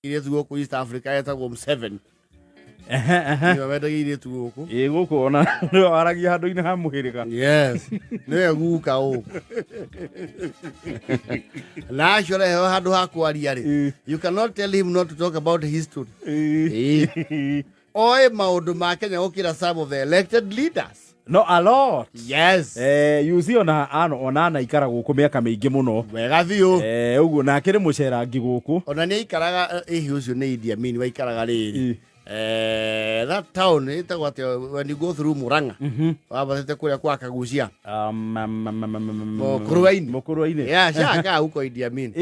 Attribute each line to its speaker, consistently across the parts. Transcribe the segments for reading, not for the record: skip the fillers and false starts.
Speaker 1: Irĩtu gũkũ East Africa etagwo Museveni.
Speaker 2: Ehe, ehe.
Speaker 1: Nĩwe wendagia irĩtu gũkũ.
Speaker 2: Ĩ gũkũ ona nĩwe waragia handũ-inĩ ha mũhĩrĩga.
Speaker 1: Yes, nĩwe guka ũũ na acio areheo handũ ha kwaria rĩ, you cannot tell him not to talk about history. Ĩ. Oĩ maũndũ ma Kenya gũkĩra some of the elected leaders.
Speaker 2: No a lot.
Speaker 1: Yes.
Speaker 2: You see ona ano ona anaikara gũkũ mĩaka mĩingĩ mũno.
Speaker 1: Wega biũ.
Speaker 2: Ũguo nake nĩ mũcerangi gũkũ.
Speaker 1: Ona nĩ aikaraga, ĩhi ũcio nĩ Idi Amin waikaraga rĩrĩ. That town ĩtagwo atĩa when you go through Murang'a wambatĩte kũrĩa kwa Kagucia? Mũkũrwe-inĩ.
Speaker 2: Mũkũrwe-inĩ.
Speaker 1: Yeah, shaka huko Idi Amin.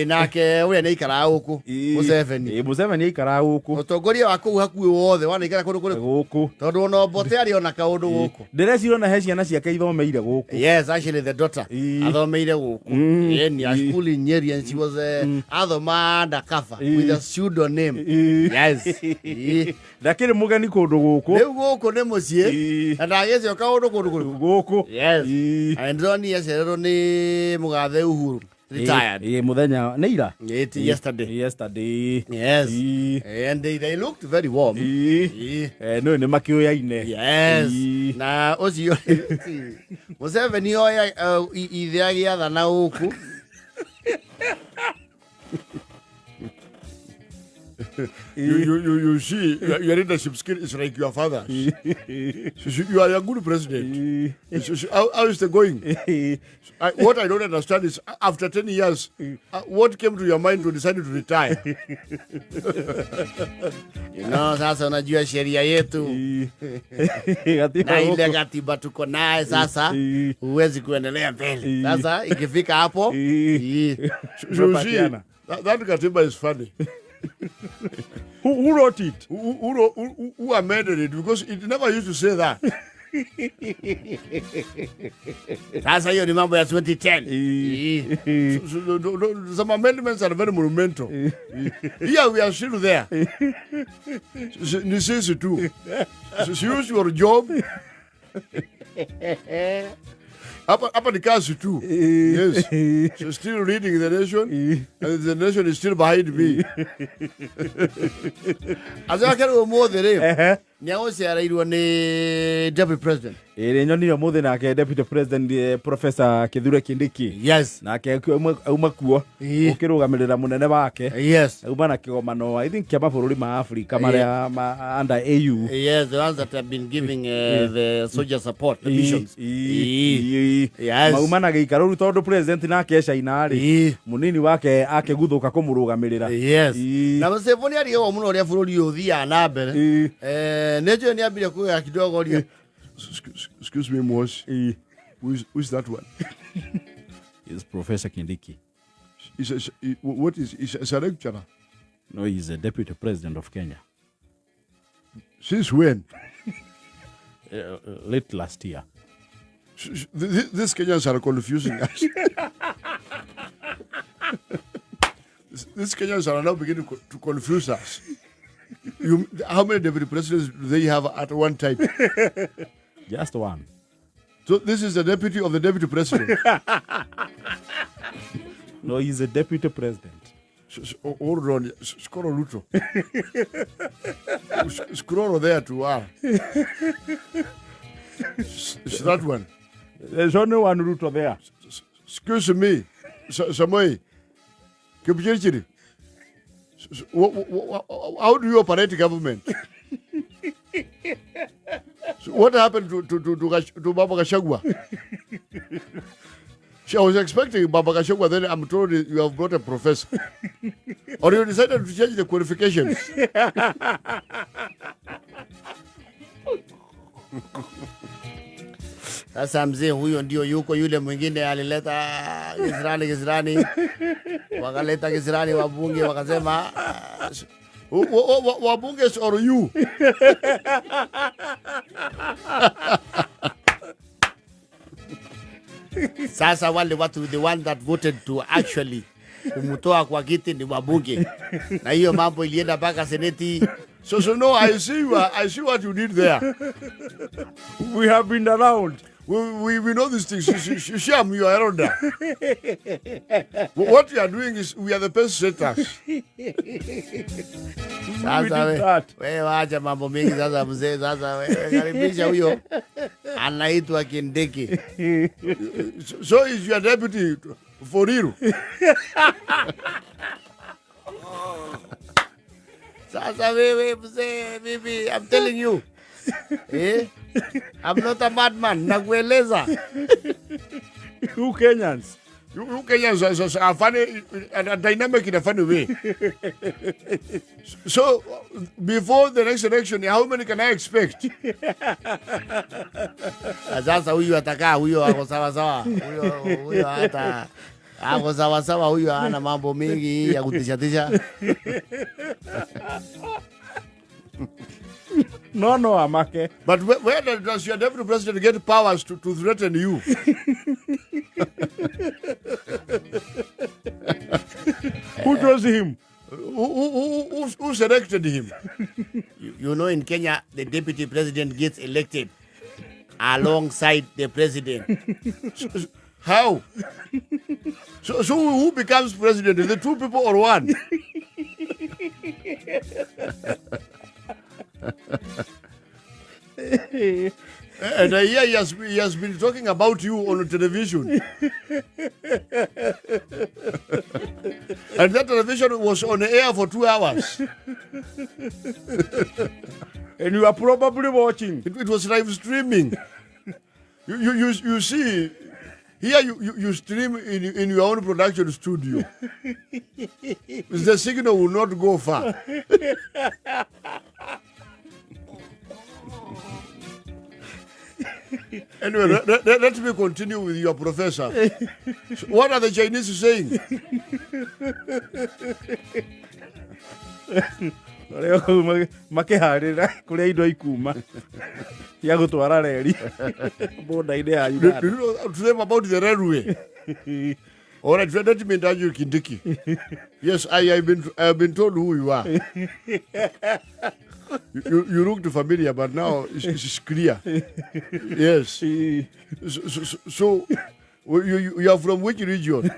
Speaker 1: Nake ũrĩa nĩ aikaraga gũkũ, Museveni.
Speaker 2: Museveni aikaraga gũkũ.
Speaker 1: Mũtongoria wa kũu hakuhĩ wothe wanaikara kũndũ kũrĩkũ?
Speaker 2: Gũkũ.
Speaker 1: Tondũ ona Obote arĩ ona kaũndũ gũkũ.
Speaker 2: Ndĩreciria ona he ciana ciake ithomeire gũkũ.
Speaker 1: Yes, actually the daughter athomeire gũkũ. Yeah, ni a school in Nyeri and she was athoma undercover with a pseudonym. Yes.
Speaker 2: Ndakĩrĩ mũgeni kũndũ gũkũ.
Speaker 1: Rĩu gũkũ nĩ mũciĩ na ndagĩcoka kaũndũ kũndũ kũrĩkũ?
Speaker 2: Gũkũ.
Speaker 1: Yes. And ndĩronire acererwo nĩ mũgathe Uhuru retired.
Speaker 2: Ĩ, mũthenya nĩ ira.
Speaker 1: It yesterday.
Speaker 2: Yesterday.
Speaker 1: Yes. And they looked very warm.
Speaker 2: Nĩ nĩ makĩũyaine.
Speaker 1: Yes. Na ũcio Museveni oya ithe agĩathana gũkũ.
Speaker 3: You see, your leadership skill is like your father's. So you are a good president. So how is the going? What I don't understand is, after 10 years, what came to your mind to decide to retire?
Speaker 1: Sasa unajua sheria yetu
Speaker 2: Gatiba
Speaker 1: na ile
Speaker 2: gũkũ.
Speaker 1: katiba tuko naye sasa, huwezi kuendelea mbele. Sasa ikifika hapo,
Speaker 3: So you see,
Speaker 2: Tumepatiana.
Speaker 3: that katiba is funny.
Speaker 2: Who wrote it?
Speaker 3: Who amended it? Because it never used to say that.
Speaker 1: Sasa hiyo ni mambo ya 2010.
Speaker 3: So, no, no, some amendments are very monumental. Here we are still there. So, ni sisi tu. So, use your job. Hapa ni kazi tu. Yes. So still reading the nation, and the nation is still behind me.
Speaker 1: Acoke rĩu ũmũthĩ rĩ, nĩ agũcereirwo nĩ deputy president.
Speaker 2: Ĩ nyonire ũmũthĩ nake deputy president, Professor Kithure Kindiki. Nake auma kuo ũkĩrũgamĩrĩra mũnene wake. Auma na kĩgomano, I think, kĩa mabũrũri ma Africa marĩa ma under AU.
Speaker 1: Yes, the ones that have been giving the soldier support, the missions. Yes.
Speaker 2: Mauma na gĩikaro rĩu tondũ president nake e China rĩ, mũnini wake akĩguthũka kũmũrũgamĩrĩra.
Speaker 1: Yes. Na Museveni nĩ arigagwo mũno ũrĩa bũrũri ũyũ ũthiaga na mbere. Nĩ njũĩ nĩ ambire kuoya kidogo ria.
Speaker 3: Excuse me, Mosh. Who is that one?
Speaker 2: Is Professor Kindiki.
Speaker 3: What is a lecturer?
Speaker 2: No, he's a deputy president of Kenya.
Speaker 3: Since when?
Speaker 2: Late last year.
Speaker 3: These Kenyans are confusing us. These Kenyans are now beginning to confuse us. How many deputy presidents do they have at one time?
Speaker 2: Just one.
Speaker 3: So this is the deputy of the deputy president.
Speaker 2: No, he's a deputy president.
Speaker 3: Hold on, Skoro Ruto. Scroll there to R. It's that one.
Speaker 2: There's only one Ruto there.
Speaker 3: Excuse me, Samoei. Kipchirchir. How do you operate government? So what happened to Baba Gachagua? I was expecting Baba Gachagua, then I'm told you have brought a professor. Or you decided to change the qualifications.
Speaker 1: Sasa mzee huyo ndio yuko, yule mwingine alileta kisirani, kisirani. Wakaleta kisirani wabunge wakasema,
Speaker 3: Wabunge or you?
Speaker 1: Sasa wale watu, the one that voted to actually kumtoa kwa kiti ni wabunge. Na hiyo mambo ilienda mpaka seneti.
Speaker 3: So no, I see what you did there.
Speaker 2: We have been around.
Speaker 3: We know these things. Sham, you are elder. What we are doing is we are the best setters.
Speaker 1: Sasa
Speaker 2: We did
Speaker 1: we,
Speaker 2: that.
Speaker 1: we wacha mambo mingi sasa mzee. Sasa wewe karibisha huyo anaitwa Kindiki.
Speaker 3: So is your deputy for real?
Speaker 1: Sasa wewe mzee, mimi I'm telling you. Eh? I'm not a madman, nakueleza.
Speaker 2: You Kenyans.
Speaker 3: You Kenyans are funny and dynamic in a funny way. So before the next election, how many can I expect?
Speaker 1: Sasa huyu atakaa, huyo ako sawa sawa, huyo hata ako sawa sawa, huyo hana mambo mingi ya kutishatisha.
Speaker 2: No amake.
Speaker 3: But where does your deputy president get powers to threaten you?
Speaker 2: Who chose him?
Speaker 3: Who selected him?
Speaker 1: You know, in Kenya, the deputy president gets elected alongside the president.
Speaker 3: How? So who becomes president? The two people or one? And I hear he has been talking about you on television. And that television was on air for 2 hours.
Speaker 2: And you are probably watching.
Speaker 3: It was live streaming. You see, here you stream in your own production studio. The signal will not go far. Anyway, let me continue with your professor. So what are the Chinese saying?
Speaker 2: Arĩa kũu makĩharĩra kũrĩa indo ikuma cia gũtwara reri border-inĩ ya
Speaker 3: Do
Speaker 2: Uganda.
Speaker 3: you know to them about the railway? All right, let me indulge you, Kindiki. Yes, I have been told who you are. You looked familiar, but now it's clear. Yes. So you are from which region?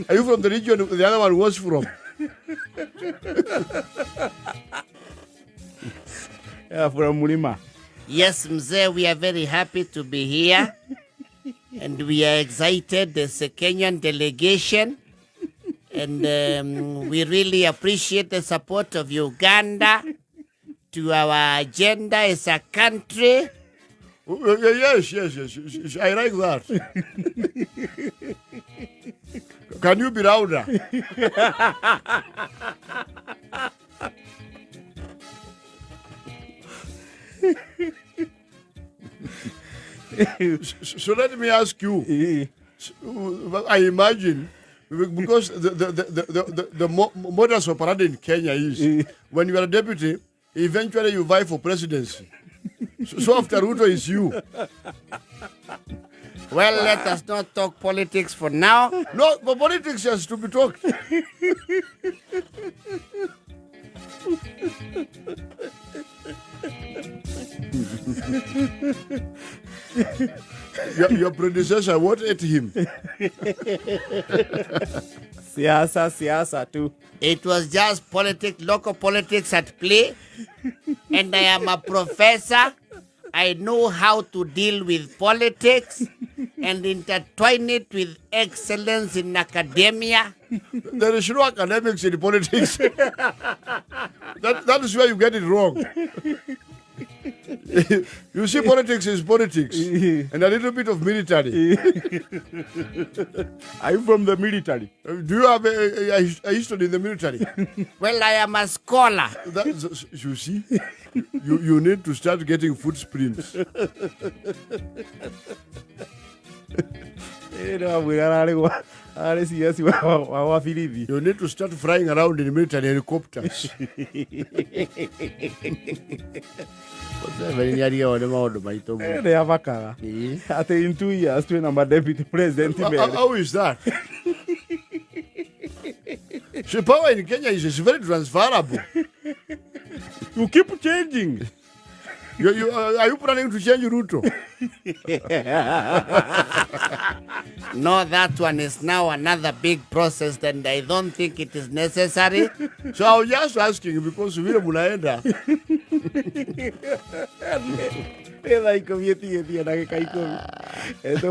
Speaker 3: Are you from the region the other one was from?
Speaker 2: Yeah, from Mulima.
Speaker 1: Yes, Mzee, we are very happy to be here. And we are excited. There's a Kenyan delegation. And we really appreciate the support of Uganda to our agenda as a country.
Speaker 3: Yes, yes, yes, yes. I like that. Can you be louder? So let me ask you. I imagine, because the modus operandi in Kenya is, when you are a deputy, eventually you vie for presidency. So after Ruto is you.
Speaker 1: Well, let us not talk politics for now.
Speaker 3: No, but politics has to be talked. Your predecessor, what ate him?
Speaker 2: Siasa, siasa too.
Speaker 1: It was just politics, local politics at play. And I am a professor. I know how to deal with politics and intertwine it with excellence in academia.
Speaker 3: There is no academics in politics. That is where you get it wrong. You see, politics is politics and a little bit of military.
Speaker 2: Are you from the military?
Speaker 3: Do you have a history in the military?
Speaker 1: Well, I am a scholar.
Speaker 3: You see, you need to start getting footprints. You need to start flying around in military helicopters.
Speaker 2: In 2 years, deputy president.
Speaker 3: How is that? So power in Kenya is very transferable.
Speaker 2: You keep changing.
Speaker 3: Are you planning to change Ruto?
Speaker 1: No, that one is now another big process and I don't think it is necessary.
Speaker 3: So I was just asking because vile munaenda.
Speaker 2: Nĩ thaa 10 ĩtigĩtie ndagĩka 10.